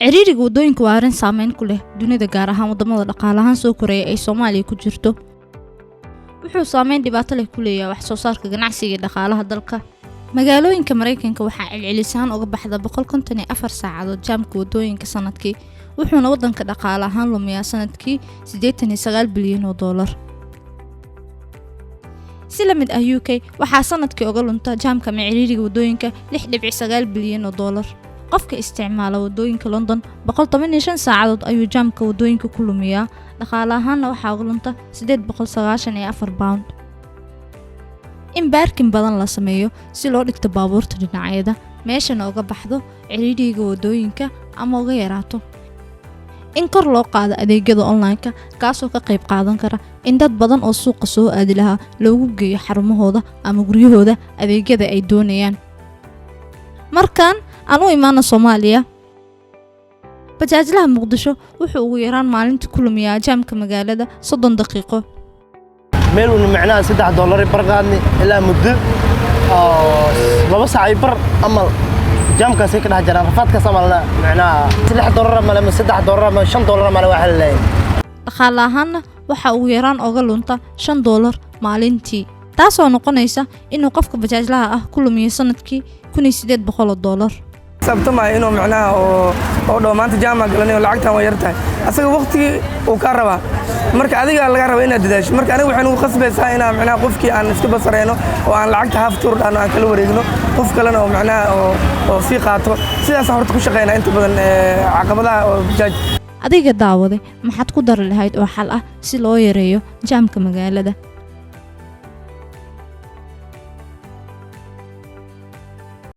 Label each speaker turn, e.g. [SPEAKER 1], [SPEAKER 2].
[SPEAKER 1] Ciriiriga waddooyinka waa arrin saameyn ku leh dunida, gaar ahaan waddamada dhaqaalahaan soo koraya ay Soomaaliya ku jirto. Wuxuu saameyn dhibaato leh ku leeyahay wax soo saarka, ganacsiga iyo dhaqaalaha dalka. Magaalooyinka Maraykanka waxaa celcelisaan uga baxda 154 saacadood jaamka waddooyinka sanadkii, wuxuuna waddanka dhaqaale ahaan lumiyaa sanadkii 89 bilyan oo doolar. Si la mid ah UK, waxaa sanadkii uga lunta jaamka ama ciriiriga waddooyinka 6.9 bilyan oo doolar. Qofka isticmaala waddooyinka London 115 saacadood ayuu jaamka waddooyinka ku lumiyaa, dhaqaale ahaanna waxaa uga lunta 894 pound. In parking badan la sameeyo si loo dhigto baabuurta dhinacyada, meeshana uga baxdo ciriiriga waddooyinka ama uga yaraato. In kor loo qaado adeegyada online-ka, kaasoo ka qayb qaadan kara in dad badan oo suuqa soo aadi lahaa loogu geeyo xarumahooda ama guryahooda adeegyada ay doonayaan. Markan aan u imaano Soomaaliya, bajaajlaha Muqdisho wuxuu ugu yaraan maalintii ku lumiyaa jaamka magaalada 30 daqiiqo.
[SPEAKER 2] Meel uuna macnaha $3 bar qaadni, ilaa muddo oo 2 saac iyo bar amal jaamkaasay ka dhex jiraan, rafaadkaas amalna macnaha $6 amale ama $3 ama $5 amale waxaa la leeyahay.
[SPEAKER 1] Dhaqaale ahaanna waxaa ugu yaraan oga lunta $5 maalintii, taasoo noqonaysa inuu qofka bajaajlaha ah ku lumiyo sanadkii $1800.
[SPEAKER 3] Sabtamaya inuu macnaha oo dhaho maanta jaamac galanay oo lacagtan waa yar tahay, asaga waqtigii uu kaa rabaa. Marka adiga laga raba inaad dadaasho. Marka aniga waxay nagu khasbaysaa inaan macnaha qofkii aan iska basareyno oo aan lacagta half tuur dhahno, aan kala wareegno, qof kalena oo macnaha oo sii qaato. Sidaasaan horta ku shaqeynaa inta badan caqabadaha oo bajaaj.
[SPEAKER 1] Adiga daawade, maxaad ku dari lahayd oo xal ah si loo yareeyo jaamka magaalada?